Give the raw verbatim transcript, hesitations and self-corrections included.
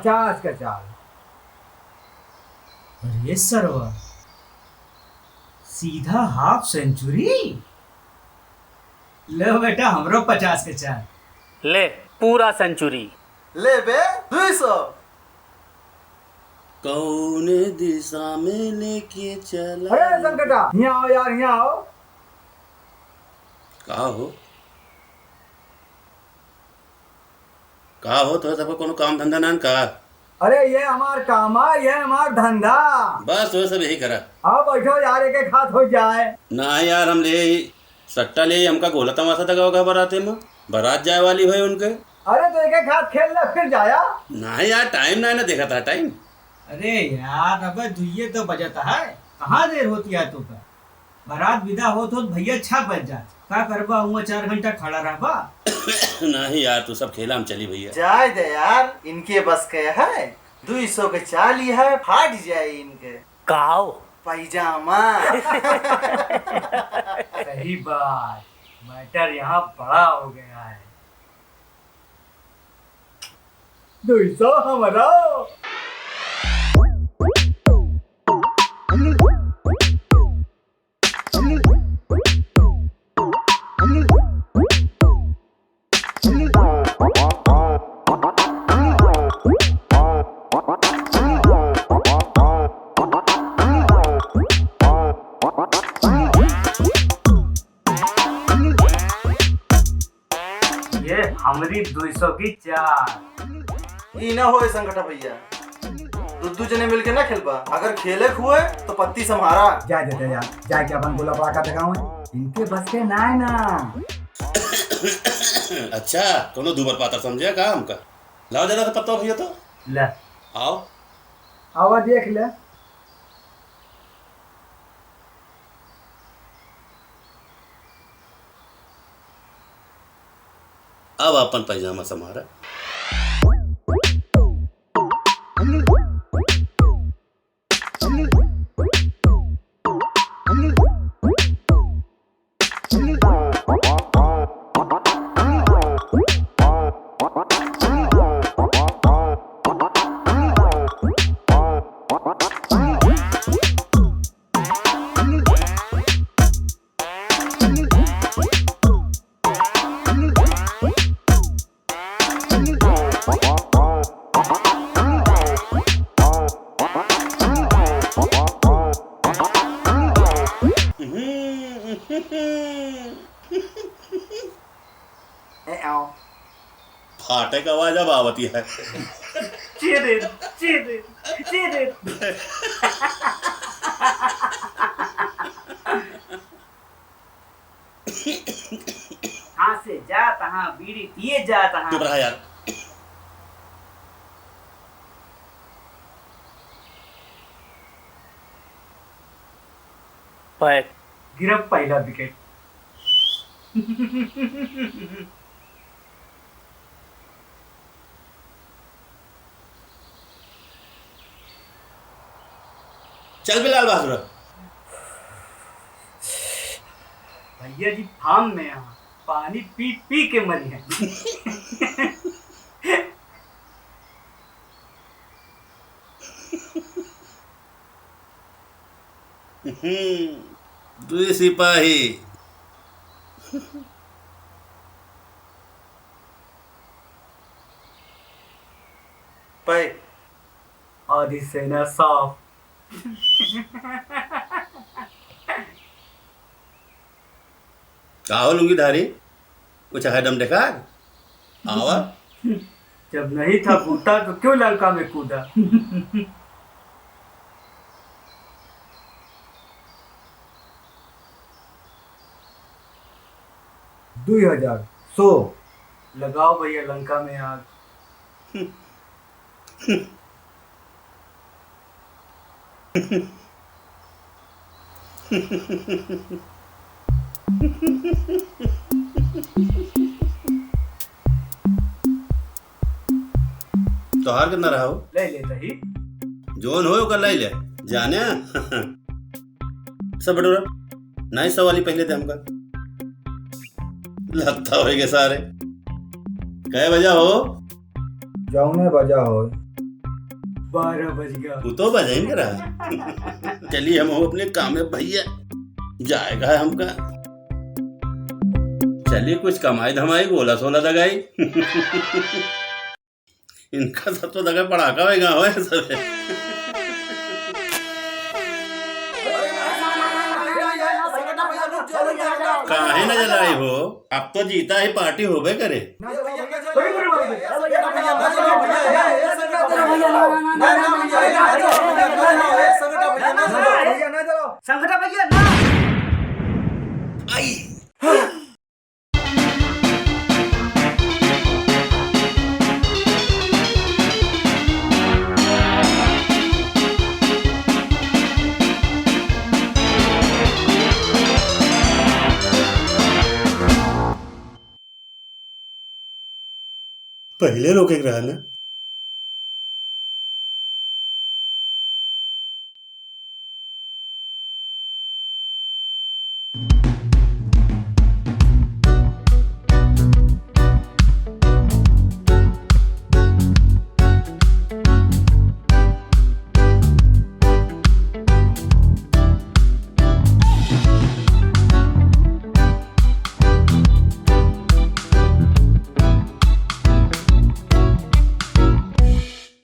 पचास का चाल। अरे सरवा, सीधा हाफ सेंचुरी? लो बेटा, हमरो पचास के चाल। ले, पूरा सेंचुरी। ले बे, दुई सौ। कौने दिशा में लेके चला? अरे संकटा, हियाँ आओ यार, हियाँ आओ। का हो? का हो, तोहरे सबके कोनो काम धंधा नान का? अरे, ये हमार काम है, ये हमार धंधा। बस, वो सब यही करा। आओ, बैठो यार, एक एक हाथ हो जाए। ना यार, हम ले सट्टा ले, हमका गोला तमाशा दगाओ का बराते में, बरात जाए वाली होय उनके। अरे, तो एक एक हाथ खेल ले, फिर जाया। ना यार, टाइम ना है ना, देखा था टाइम। अरे यार, अबे दुइये तो बजत है, कहाँ देर होती है तो का? बारात विदा होत होत भैया छह बज जात। का करबा, हुआ चार घंटा खड़ा रहबा? नहीं यार, तू सब खेला, हम चली भैया। जाए दे यार, इनके बस के है, दुई सौ के चाली है, फाट जाए इनके। काओ? पैजामा। सही बात, मैटर यहाँ बड़ा हो गया है। दुई सौ हमारा। ये हमरी दुई सौ की चार। ई ना होए संकटा भैया, दू दू जने मिलके ना खेलबा। अगर खेले हुए तो पत्ती सम्हारा। जाए देते यार, जाए के अपन गोला पड़ाका देखावे, इनके बस के ना है ना। अच्छा, कोनो दूबर पातर समझे का हमका? लाओ जरा तो पत्ता भैया तो। ले। आओ। आवा देख ले। अब अपन पैजामा सम्हारा। ए, आओ। फाटे का आवाज अब आवती है। चिरिन, चिरिन, चिरिन। हाँ से जा तहाँ, बीड़ी पिए जा तहाँ। चुप रहा यार। पैक। गिरब पहला विकेट। चल बिलाल बहादुर। भैया जी फार्म में यहाँ पानी पी पी के मरी है। हम्म, दुई सिपाही। पै। आधी सेना साफ। का हो लुंगीधारी, कुछ है दम देखार? आवा। जब नहीं था बूता तो क्यों लंका में कूदा? दुई हजार, सौ। लगाओ भैया लंका में आग। तोहार कितना रहा हो? ले ले दही। जोन हो ओकर ले ले। जाने? सब बटोरा। नाइस सवाली पहले दे हमका। लगता होएगा सारे। कै बजा हो? जौने बजा हो। बारह बज गया। वो तो बजाइन करा। चलिए, हम अपने काम में भैया, जाएगा है हमका। चलिए, कुछ कमाई धमाई, गोला सोला दगाई। इनका सब तो दगा पड़ाका होएगा, होए सब। काहे ना जलाई हो? अब तो जीता ही पार्टी होबे करे। संगठा भैया ना। आई। पहिले रोके के रहा ना।